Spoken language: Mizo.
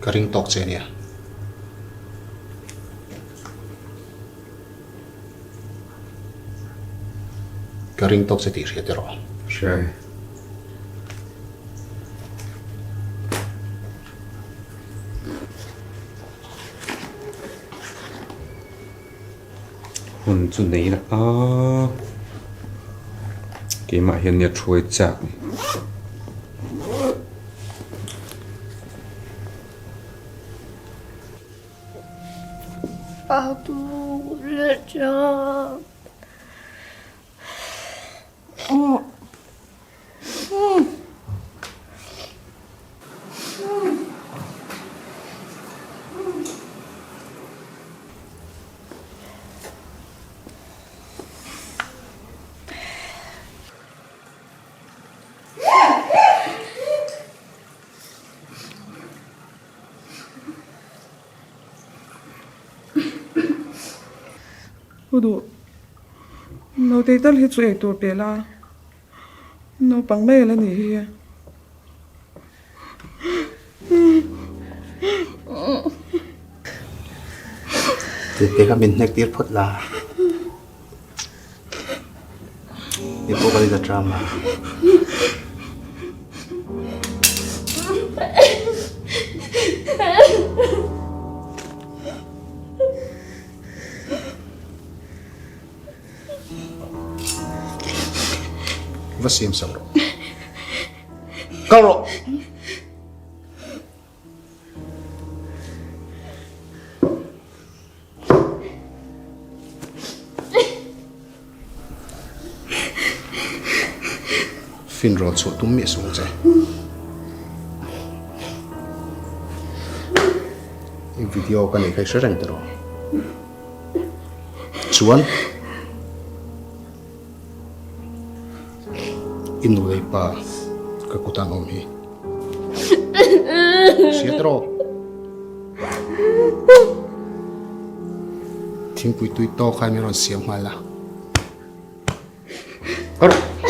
Ka ring tawk che ania. Ka ring tawk che tih hriat erawh. Hria e. Hun chu nei la a, keimah hian nia thuai chak ni. Pu duh, naute tal hi chu eitur pe la. Naupang mai ala nih hi. Tete kha min hnek tir phawt la. Ni pawh kan in atram a. Va siam sak rawh. Kal rawh! Fin rawn chhuah tum miah suh ang che. I video ka neih kha i hre reng tawh rawh. Chuan i nu leh i pa ka kut an awm hi. Hria tawh rawh. Thingpui tui tawk khan min rawn siam nghal a. Kal rawh.